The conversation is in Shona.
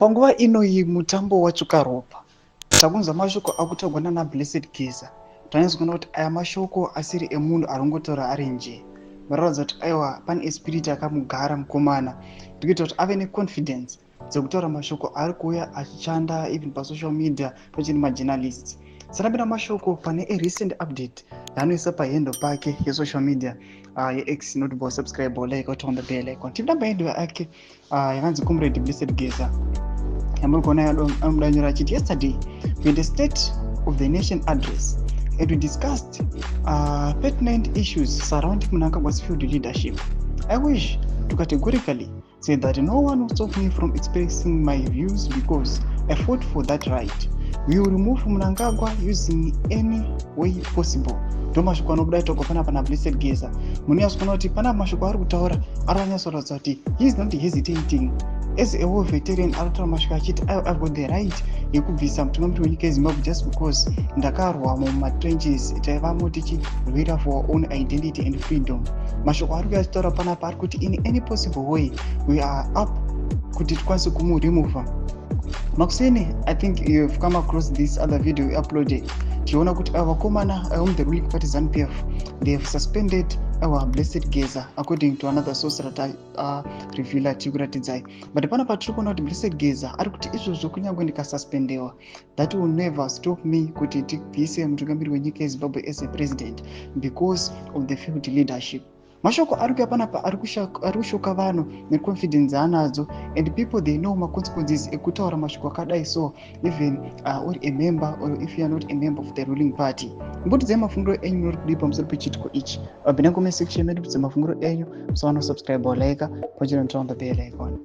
Panguva inoyi mutambo watsvuka ropa. Takunzwa mashoko akutaurwa nana Blessed Geza. Tanyatsokuona kuti aya mashoko asiri emunhu aringotaura ari njee. Varatidza kuti aiwa, pane spirit akamugara mukomana iri kuita kuti ave neconfidence dzekutaura mashoko ari kuuya achichanda even pasocial media pachine majournalists. Sarapinda mashoko pane a recent update yaanoisa pahandle pake yesocial media yeX, notable subscribe or like or on the bell icon. Tipinda pahandle yake yakanzi Comrade Blessed Geza yamuri kuona, anobuda nyora achiti, "Yesterday we had the State of the Nation Address and we discussed pertinent issues surrounding Mnangagwa's failed leadership. I wish to categorically say that no one will stop me from expressing my views because I fought for that right. We will remove Mnangagwa using any way possible." Ndo mashoko anobuda itogwa panapa naBlessed Geza. Munonyatsokuona kuti panapa mashoko ari kutaura ari anyatsoratidza kuti he is not hesitating. As a war veteran, ari kutaura mashoko achiti, "I've got the right yekubvisa mutungamiri wenyika yeZimbabwe just because ndakarwa mumatrenches, taivamo tichirwira for our own identity and freedom." Mashoko ari kuya achitaura panapa ari kuti in any possible way we are up kuti tikwanise kumuremova. Makuseni, I think you've come across this other video we uploaded, tichiona kuti ava vakomana um the ruling party ZANU PF, they have suspended our Blessed Geza according to another source rata reveala tiri kuratidzai. But panapa tiri kuona kuti Blessed Geza ari kuti izvozvo, kunyange ndikasuspendewa, that will never stop me kuti tibvise mutungamiri wenyika yeZimbabwe as a president because of the failed leadership. Mashoko ari kuya panapa ari kushoka vanhu neconfidence anadzo, and people, they know maconsequences ekutaura mashoko akadai. So even uri a member or if you are not a member of the ruling party, mbotidzai mafungiro enyu muri kudii pamusoro pechiitiko ichi. Vabvina comment section medu, mafungiro enyu. Musawana subscribe or like pachino, turn on the bell icon.